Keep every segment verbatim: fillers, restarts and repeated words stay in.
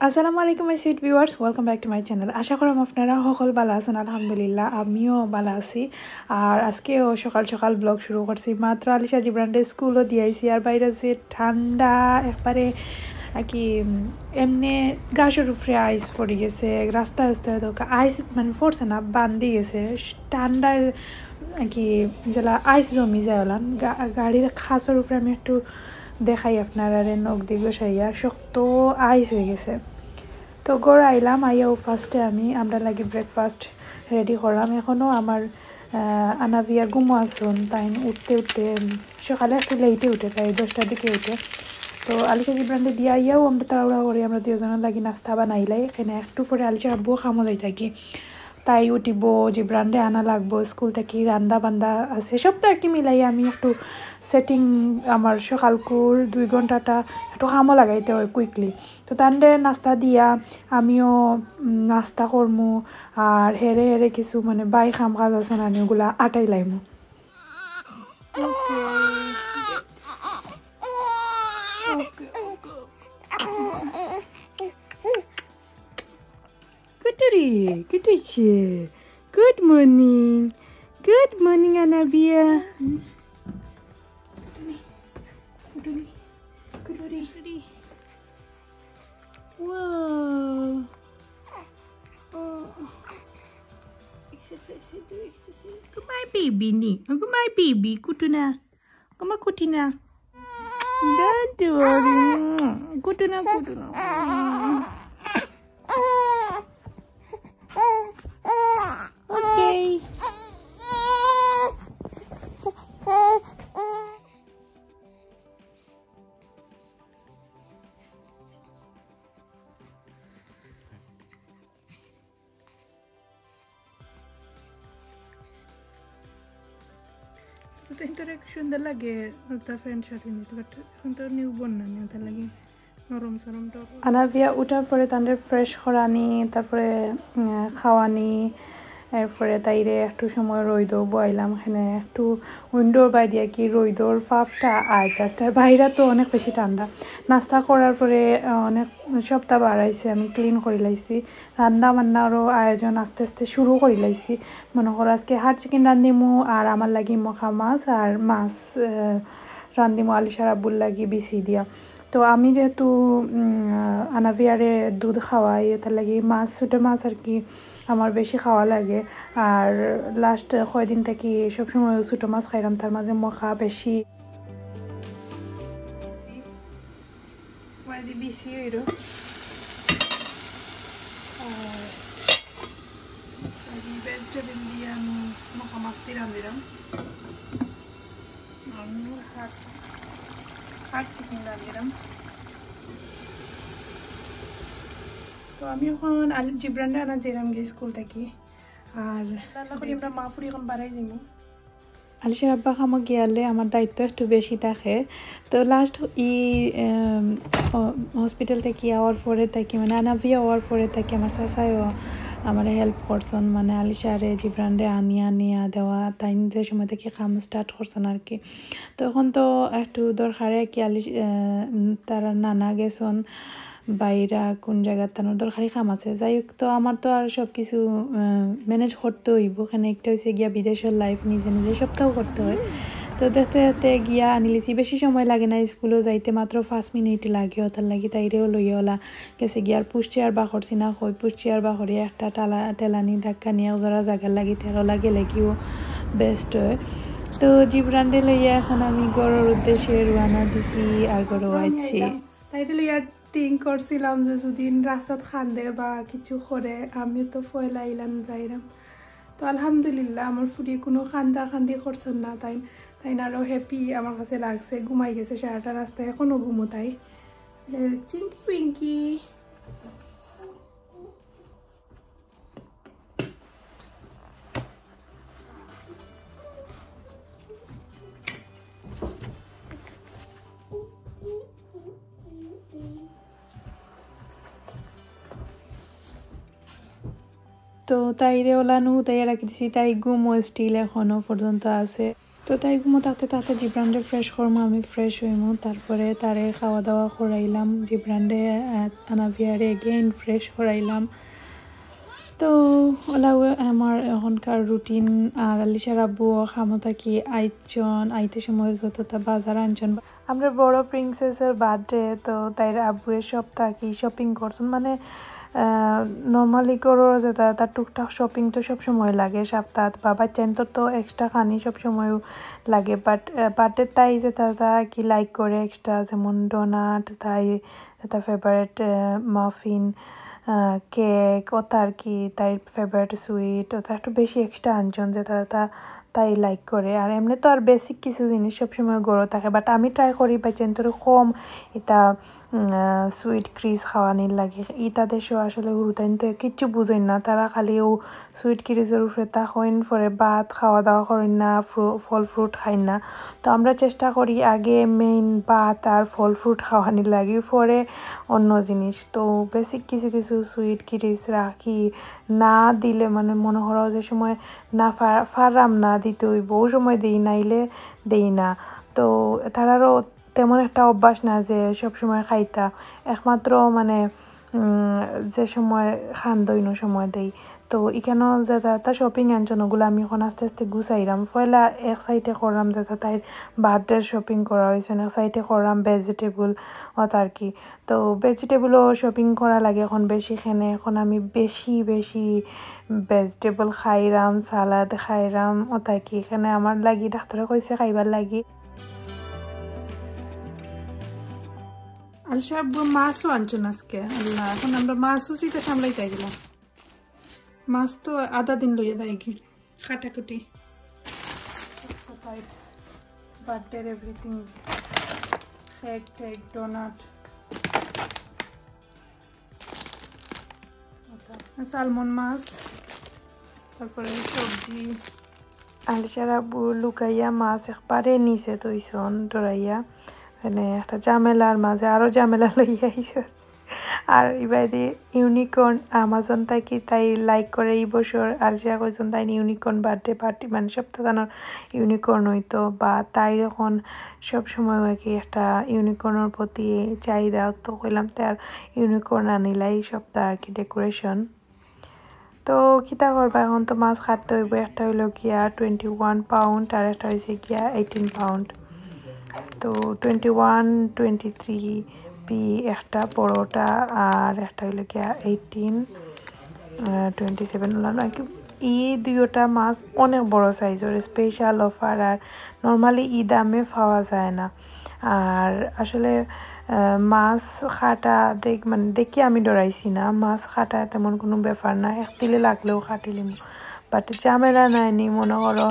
আসসালামু আলাইকুম my sweet viewers, welcome back to my channel। আশা করি আপনারা সকল ভালা আছইন। আলহামদুলিল্লাহ, আমিও ভালা আছি। আর আজকেও সকাল সকাল ব্লগ শুরু করছি। মাত্র আলিশা জিবরানরে স্কুলও দিয়া আইছি। আর বাইরে যে ঠান্ডা, একবারে আর কি, উম, এমনে গাছর উপরে আইস পড়ি গেছে, রাস্তায় রাস্তায় তো আইস মানে পড়ছে না, বান্ধি গেছে। ঠান্ডায় আর কি, যেলা আইস জমি যায় ওলান। গা-, গাড়ির খাসর উপরে আমি একটু দেখাই আপনারারে, নখ দি ঘষাইয়া শক্ত আইস হয়ে গেছে। তো ঘর আইলাম, আইয়াও ফার্স্টে আমি আমরার লাগি ব্রেকফাস্ট রেডি করলাম। এখনও আমার, আহ, আনাবিয়া ঘুমো আছইন, তাইন উঠতে উঠতে, উম, সকালে একটু লেটে উঠে, প্রায় দশটার দিকে উঠে। তো আলিশা জিবরানরে দিয়া আইয়াও আমরা তাড়াহুড়া করি, আমরা দুইজনর লাগি নাস্তা বানাইলাই। এখানে একটু পরে আলিশার আব্বুও কামো যাইতা কি, তাই উঠিব, জিবরানরে আনা লাগবো স্কুল থাকি, রান্দা বান্দা আছে, সব তো আর কি মিলাই আমি একটু সেটিং আমার সকালকুর দুই ঘন্টাটা একটু কামো লাগাইতে হয় কুইকলি। তো তানরে নাস্তা দিয়া আমিও, উম, নাস্তা করমু, আর হেরে হেরে কিছু মানে বাই কাম কাজ আছে না, ওগুলা আটাই লাইমু। কুটুরি, কুটুইছে। Good morning. Good morning, Anabia. কুটুরি, কুটুরি, কুটুরি। Wow. Exercise, do exercise. Goodbye, baby ni. Goodbye, baby. Kutuna. Kuma kutina. Don't worry. Kutuna, kutuna. Okay. তো ইতার এক সুন্দর লাগে, ওটা প্যান্ট শার্ট নিতে, but এখন তো নিউ বর্ন না, নিতে লাগে নরম সরম টপ। আনাবিয়া উঠার পরে তানরে ফ্রেশ করানি, তারপরে, উম, খাওয়ানি, এরপরে তাইরে একটু সময় রইদো বইলাম, এখানে একটু উইন্ডোর বাইরে দিয়া কি রইদোর ফাপটা আর just আর বাইরে তো অনেক বেশি ঠান্ডা। নাস্তা করার পরে, আহ, অনেক সপ্তাহ বাড়াইছে, আমি ক্লিন করি লাইছি। রান্না বান্নারও আয়োজন আস্তে আস্তে শুরু করি লাইছি। মনে করো আজকে হাড় চিকেন রান্ধিমু, আর আমার লাগি মখা মাছ আর মাছ, আহ, রান্ধিমু আলিশার আব্বুর লাগি বিসি দিয়া। তো আমি যেহেতু, উম, আনাবিয়ারে দুধ খাওয়াই, এটার লাগি মাছ, ছোটো মাছ আর কি আমার বেশি খাওয়া লাগে। আর লাস্ট কয়দিন থাকি সবসময় ছোটো মাছ খাইলাম, তার মাঝে মখা বেশি। কয়দি বিসি হইল। আর ভেজিটেবল দিয়ে আমি মখা মাছ দিয়ে রান্ধিলাম। আমি হাড়, হাড় চিকেন রান্ধিলাম। তো আমি এখন আল-, জিবরানরে আনা যাইলাম গিয়া স্কুল থাকি। আর আল্লাহ করি আমরা মা ফুরি এখন বাড়াই যাইমু। আলিশার আব্বা কামো গিয়ালে আমার দায়িত্ব একটু বেশি থাকে। তো লাস্ট ই, এম, অ-, হসপিটাল থাকি আওয়ার পরে থাকি, মানে, আনাবিয়া আওয়ার পরে থাকি আমার চাচাইও আমারে হেল্প করছইন, মানে, আলিশারে জিবরানরে আনিয়া আনিয়া দেওয়া, তাইন যে সময় থাকি কাম স্টার্ট করছইন আর কি। তো এখন তো একটু দরকারে কি আলিশ-, এ, উম, তারার নানা গেছইন বাইরা কোন জাগাত, তানর দরকারি কাম আছে। যাই হোক, তো আমার তো আর সব কিছু, আহ, ম্যানেজ করতে হইব। এখানে একটা হইছে গিয়া বিদেশর লাইফ, নিজে নিজে সবটাও করতে হয়। তো দেখতে দেখতে গিয়া আনিলিছি, বেশি সময় লাগে না স্কুলও যাইতে, মাত্র পাঁচ মিনিট লাগে। ওটার লাগি তাইরেও লইয়া ওলা গেছে গিয়া। আর পুশ চেয়ার বা করছি না, কই পুশ চেয়ার বা করি একটা টালা, টেলানি ধাক্কা নিয়ে এক জোড়া জাগার লাগি তেরো লাগে লেগিও বেস্ট হয়। তো জিবরানরে লইয়া এখন আমি ঘরর উদ্দেশ্যে রওনা দিছি আর ঘরও আইছি। তাইরে লইয়া থিঙ্ক করছিলাম যে যদি রাস্তাত কান্দে বা কিছু করে, আমি তো ফয়লা আইলাম যাইরাম। তো আলহামদুলিল্লাহ, আমার ফুরি কোনো কান্দা কান্দি করছইন না, তাইন, তাইন আরও হ্যাপি আমার কাছে লাগছে। ঘুমাই গেছে সারাটা রাস্তা, এখনও ঘুমো তাই। এ, চিঙ্কি পিঙ্কি। তো তাইরে ওলানো তাই রাখি দিছি, তাই ঘুমো স্টিল এখনো পর্যন্ত আছে। তো তাই ঘুমো থাকতে থাকতে জিব্রানরে ফ্রেশ করমু, আমি ফ্রেশ হইমু, তারপরে তারে খাওয়া দাওয়া করাইলাম, জিব্রানরে আনাবিয়ারে এগেইন ফ্রেশ করাইলাম। তো ওলা আমার এখনকার রুটিন। আর আলিশার আব্বুও কামো থাকি আইছন, আইতে সময় যতটা বাজার আনছন। আমরা বড় প্রিন্সেসর বার্থডে, তো তাইর আব্বুয়ে সব থাকি শপিং করছন, মানে নর্মালি করো যেটা তার টুকটাক শপিং তো সব সময় লাগে সপ্তাহ, বা বাচ্চাইন্তর তো এক্সট্রা খানি সব সময় লাগে, বাট বার্থডে তাই যেটা তা কি লাইক করে এক্সট্রা, যেমন ডোনাট, তাই যেটা ফেভারিট মাফিন, কেক, ওটা আর কি তাইর ফেভারিট সুইট, ওটা একটু বেশি এক্সট্রা আনছন যেটা তা তাই লাইক করে। আর এমনি তো আর বেসিক কিছু জিনিস সবসময় গরো থাকে, বাট আমি ট্রাই করি বাচ্চাইন্তরে কম এটা সুইট ক্রিস খাওয়ানির লাগি। ইতা দেশো আসলে হুরুতাইন তো কিচ্ছু বুঝইন না, তারা খালি ও সুইট ক্রিসর উপরে থাকইন, পরে ভাত খাওয়া দাওয়া করইন না, ফ্রু-, ফল ফ্রুট খাইন না। তো আমরা চেষ্টা করি আগে মেইন ভাত আর ফল ফ্রুট খাওয়ানির লাগি, পরে অন্য জিনিস। তো বেসিক কিছু কিছু সুইট ক্রিস রাখি, না দিলে মানে মনে করো যে সময় না ফা-, ফারাম না দিতে হইব, ও সময় দেই, নাইলে দেই না। তো তারারও তেমন একটা অভ্যাস না যে সব সময় খাইতা, একমাত্র মানে উম, যে সময় খান দইনো সময় দেই। তো এখানেও যেটা তা শপিং আনছন ওগুলো আমি এখন আস্তে আস্তে গুছাইরাম। পয়লা এক সাইডে করলাম যেটা তাইর বার্থডে শপিং করা হয়েছে, এক সাইডে করলাম ভেজিটেবল, অত আর কি। তো ভেজিটেবলও শপিং করা লাগে এখন বেশি খেনে। এখন আমি বেশি বেশি ভেজিটেবল খাইরাম, সালাদ খাইরাম, অত আর কি। এখানে আমার লাগি ডাক্তারে কইছে খাইবার লাগি। আলসা আব্বু মাছও আনছন আজকে। আল্লাহ, এখন আমরা মাছও সিতে সামলাইতে গেলাম। মাছ তো আধা দিন লইয়া দেয় কি কাটাকুটি। বার্থডের এভরিথিং, কেক টেক, ডোনাট, সালমন মাছ, তারপরে সবজি। আলিশার আব্বু লুকাইয়া মাছ একবারে নিচে থইছন ডরাইয়া, মানে একটা ঝামেলার মাঝে আরো ঝামেলা লইয়া আইছন। আর ইবাদি ইউনিকর্ন আমাজন থাকি তাই লাইক করে এই বছর। আলিশা কইছন তাই ইউনিকর্ন বার্থডে পার্টি, মানে সপ্তাহ ইউনিকর্ন হইতো, বা তাই এখন সব সময় আর কি একটা ইউনিকর্নের প্রতি চাহিদা। তো কইলাম তাই আর ইউনিকর্ন আনিলাই সপ্তাহ আর কি ডেকোরেশন। তো কিতা করবা, এখন তো মাছ কাটতে হইব। একটা হইল গিয়া টোয়েন্টি ওয়ান পাউন্ড আর একটা হয়েছে গিয়া এইটিন পাউন্ড। তো twenty one, twenty three P একটা বড়টা, আর একটা হইল গিয়া এইটিন, টোয়েন্টি সেভেন। এই দুইটা মাছ অনেক বড় সাইজের, স্পেশাল অফার। আর নর্মালি ই দামে পাওয়া যায় না। আর আসলে আহ, মাছ কাটা দেখ, মানে দেখি আমি ডরাইছি না, মাছ কাটা তেমন কোনো ব্যাপার না, এক তিলে লাগলেও কাটিলিম। বাট ঝামেলা নাই নি, মনে করো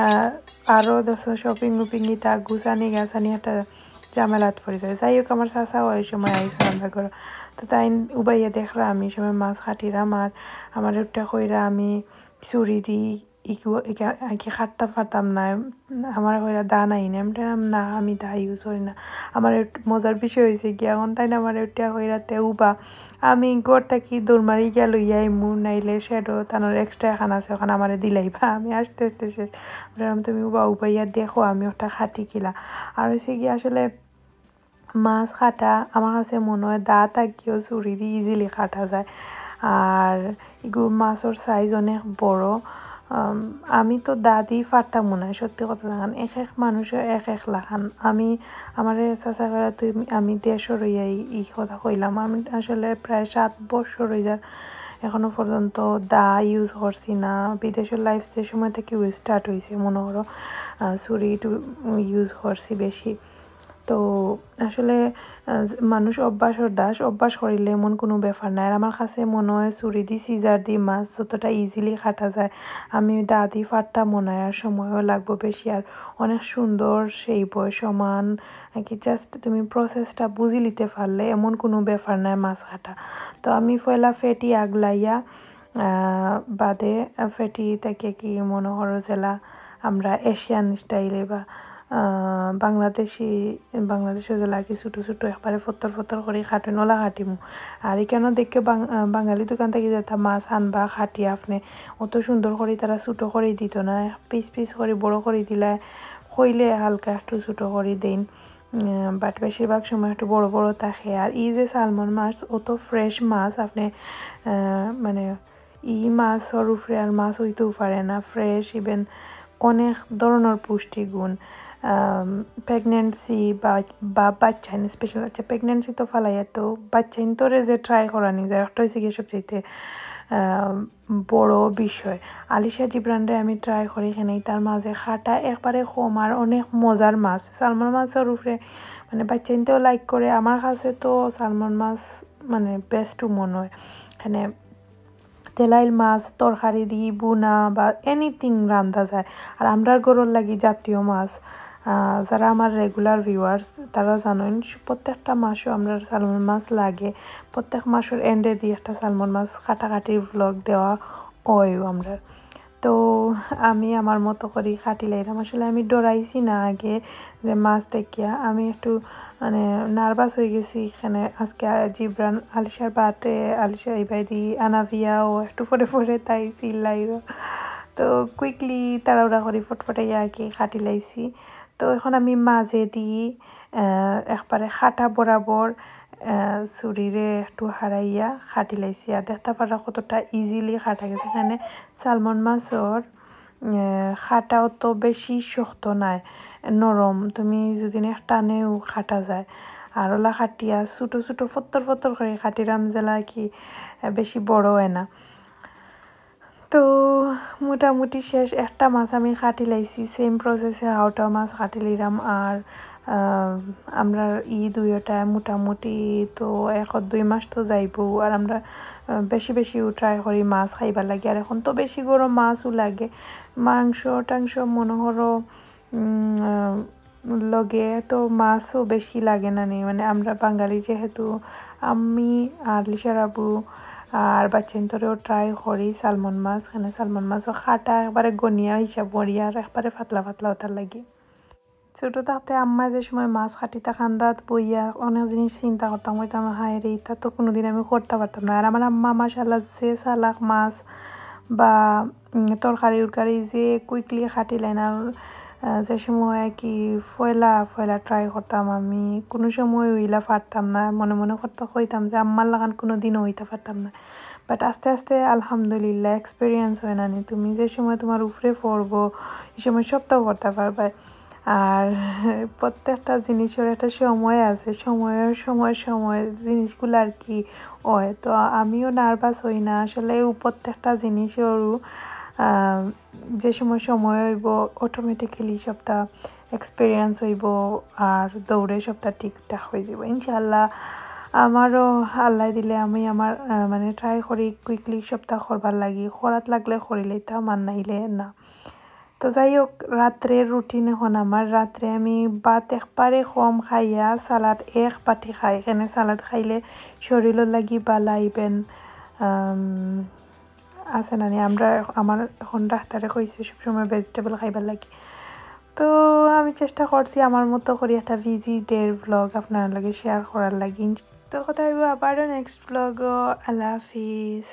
আহ, আরও দেখো শপিং উপিং ইতা গুছানি গাছানি একটা ঝামেলাত পড়ি যায়। যাই হোক, আমার চাচা ওই সময় আইসে আমরা ঘর, তো তাই উবাইয়া দেখরা আমি সময় মাছ কাটিরাম, আর আমার একটা কইরা আমি ছুরি দি ইকু-, ইকা-, আগে কাটতাম পারতাম না, আমার কইরা দা নাই না, আমি কইলাম, "না, আমি দা ইউজ করি না।" আমার একটু মজার বিষয় হয়েছে কি, এখন তাই না আমার একটা কইরা তে উবা, আমি ঘর থাকি দৌড় মারি গিয়া লইয়া আইমু, নাইলে শেডো তানোর এক্সট্রা এখন আছে, ওখানে আমারে দিলাইবা, আমি আস্তে আস্তে শেষ। আমি কইলাম, "তুমি উবা উবাইয়া দেখো, আমি ওটা কাটি কিলা।" আর হয়েছে কি, আসলে মাছ কাটা আমার কাছে মনে হয় দা থাকিও ছুরি দি ইজিলি কাটা যায়। আর এগুলো মাছর সাইজ অনেক বড়। আম, আমি তো দা দি পারতাম না, সত্যি কথা জানান, এক এক মানুষের এক এক লাখান। আমি, আমারে চাচা কইরা তুই, আমি দেশো রইয়া ই, ই কথা কইলাম। আমি আসলে প্রায় সাত বছর হয়ে যার, এখনো পর্যন্ত দা ইউজ করছি না। বিদেশের লাইফ যে সময় থেকে স্টার্ট হয়েছে, মনে করো, আহ, ছুরি ইউজ করছি বেশি। তো আসলে, আহ, মানুষ অভ্যাসর দাস, অভ্যাস করিলে এমন কোনো ব্যাপার নাই। আর আমার কাছে মনে হয় ছুরি দি, সিজার দি মাছ যতটা ইজিলি কাটা যায়, আমি দা দি পারতাম মনে হয়, আর সময়ও লাগবো বেশি, আর অনেক সুন্দর সেই বয় সমান আর কি। জাস্ট তুমি প্রসেসটা বুঝি নিতে পারলে এমন কোনো ব্যাপার নাই মাছ কাটা। তো আমি পয়লা ফেটি আগলাইয়া, আহ, বাদে ফেটি তাকে কি মনে করো যেলা আমরা এশিয়ান স্টাইলে বা, আহ, বাংলাদেশি, বাংলাদেশে যেলা কি ছোটো ছোটো একবারে ফতর ফতর করে কাটুন, ওলা কাটিমু। আর এখানে দেখে বাং-, আহ, বাঙালি দোকান থেকে যেটা মাছ আনবা কাটি আপনি, অত সুন্দর করে তারা ছোটো করে দিত না, পিস পিস করে বড় করে দিলে কইলে হালকা একটু ছোটো করি দেইন, বাট বেশিরভাগ সময় একটু বড় বড় থাকে। আর এই যে সালমন মাছ, অত ফ্রেশ মাছ, আপনি আহ, মানে ই মাছর উপরে আর মাছ হইতেও পারে না। ফ্রেশ, ইভেন অনেক ধরনের পুষ্টিগুণ। প্রেগনেন্সি বা বা বাচ্চাইন স্পেশাল, আচ্ছা, প্রেগনেন্সি তো ফালাইয়া, তো বাচ্চাইন তোরে যে ট্রাই করানি যায়, একটা হয়েছে গিয়ে সবচেয়ে আহ, বড় বিষয়। আলিশা জিব্রানরে আমি ট্রাই করি এখানে, তার মাঝে খাটা একবারে কম আর অনেক মজার মাছ। সালমন মাছর উপরে মানে বাচ্চাইনতেও লাইক করে। আমার কাছে তো সালমন মাছ মানে বেস্ট মনে হয়। এখানে তেলাইল মাছ তরকারি দি, বুনা বা এনিথিং রান্ধা যায়। আর আমরার ঘরর লাগি জাতীয় মাছ, আহ, যারা আমার রেগুলার ভিউয়ার্স, তারা জানেন, প্রত্যেকটা মাসও আমরার সালমন মাছ লাগে। প্রত্যেক মাসর এন্ডে দি একটা সালমন মাছ কাটাকাটির ভ্লগ দেওয়া হয় আমরার। তো আমি আমার মতো করি কাটি লাইলাম। আসলে আমি ডরাইছি না আগে যে মাছ দেখিয়া, আমি একটু মানে নার্ভাস হয়ে গেছি। এখানে আজকে জিব্রান আলিশার বার্থডে, আলিশা ইবাইদি আনাভিয়াও একটু পরে পরে তাই চিল্লাইব। তো কুইকলি তাড়াহুড়া করি ফটফটাইয়া আর কি কাটি লাইছি। তো এখন আমি মাঝে দি আহ, একবারে খাটা বরাবর আহ, ছুরিরে একটু হারাইয়া কাটি লাইছি। আর দেখতে পারা কতটা ইজিলি কাটা গেছে। এখানে সালমন মাছর আহ, খাটাও তো বেশি শক্ত নাই, নরম। তুমি যদি এক টানেও কাটা যায়। আর ওলা কাটিয়া ছোটো ছোটো ফত্তর ফত্তর করে কাটিরাম, যেলা কি আহ, বেশি বড় হয় না। তো মোটামুটি শেষ, একটা মাছ আমি কাটি লাইছি। সেম প্রসেসে হাওটা মাছ কাটি লিরাম। আর আহ, আমরা ই দুইটা মোটামুটি তো এক দুই মাস তো যাইবো। আর আমরা আহ, বেশি বেশিও ট্রাই করি মাছ খাইবার লাগি। আর এখন তো বেশি গরম মাছও লাগে, মাংস টাংস মনে করো উম, আহ, লগে তো মাছও বেশি লাগে না নি, মানে আমরা বাঙালি যেহেতু। আমি আর লিশার আব্বু আর বাচ্চাইন্তরেও ট্রাই করি সালমন মাছ, এখানে সালমন মাছও কাটা একবারে গনিয়া হিসাব করি আর একবারে পাতলা পাতলা ওটার লাগি। ছোটো থাকতে আম্মা যে সময় মাছ কাটিতা কান্দাত বইয়া অনেক জিনিস চিন্তা করতাম, কইতাম, "হায় রে, ইতা তো কোনোদিন আমি করতে পারতাম না।" আর আমার আম্মা মাশাআল্লাহ যে চালাক মাছ বা উম, তরকারি উরকারি যে কুইকলি কাটিলেন। আর আহ, যে সময় আর কি পয়লা পয়লা ট্রাই করতাম আমি, কোনো সময় ওইলা পারতাম না, মনে মনে করতে কইতাম যে আম্মার লাখান কোনো দিনও হইতে পারতাম না। বাট আস্তে আস্তে আলহামদুলিল্লাহ এক্সপিরিয়েন্স হয় না নি, তুমি যে সময় তোমার উপরে পড়বো, এই সময় সবটাও করতে পারবে। আর প্রত্যেকটা জিনিসের একটা সময় আছে, সময় সময় সময় জিনিসগুলো আর কি হয়। তো আমিও নার্ভাস হই না আসলে, ও প্রত্যেকটা জিনিসেরও আহ, যে সময় সময় হইব অটোমেটিক্যালি সবটা এক্সপিরিয়েন্স হইব, আর দৌড়ে সবটা ঠিকঠাক হয়ে যাব ইনশাআল্লাহ। আমারও আল্লাহ দিলে আমি আমার আহ, মানে ট্রাই করি কুইকলি সবটা করবার লাগি, করাত লাগলে করিলে তা মান নাইলে না। তো যাই হোক, রাত্রের রুটিন এখন আমার, রাত্রে আমি ভাত একবারে কম খাইয়া সালাদ এক বাটি খাই। এখানে সালাদ খাইলে শরীরও লাগি বালা, ইভেন আছে না নি, আমরা এখ-, আমার এখন ডাক্তারে কইছে সবসময় ভেজিটেবল খাইবার লাগি। তো আমি চেষ্টা করছি আমার মতো করি একটা ভিজি ডের ভ্লগ আপনার লগে শেয়ার করার লাগি। তো কথা হইব আবারও নেক্সট ভ্লগও। আল্লাহ হাফিজ।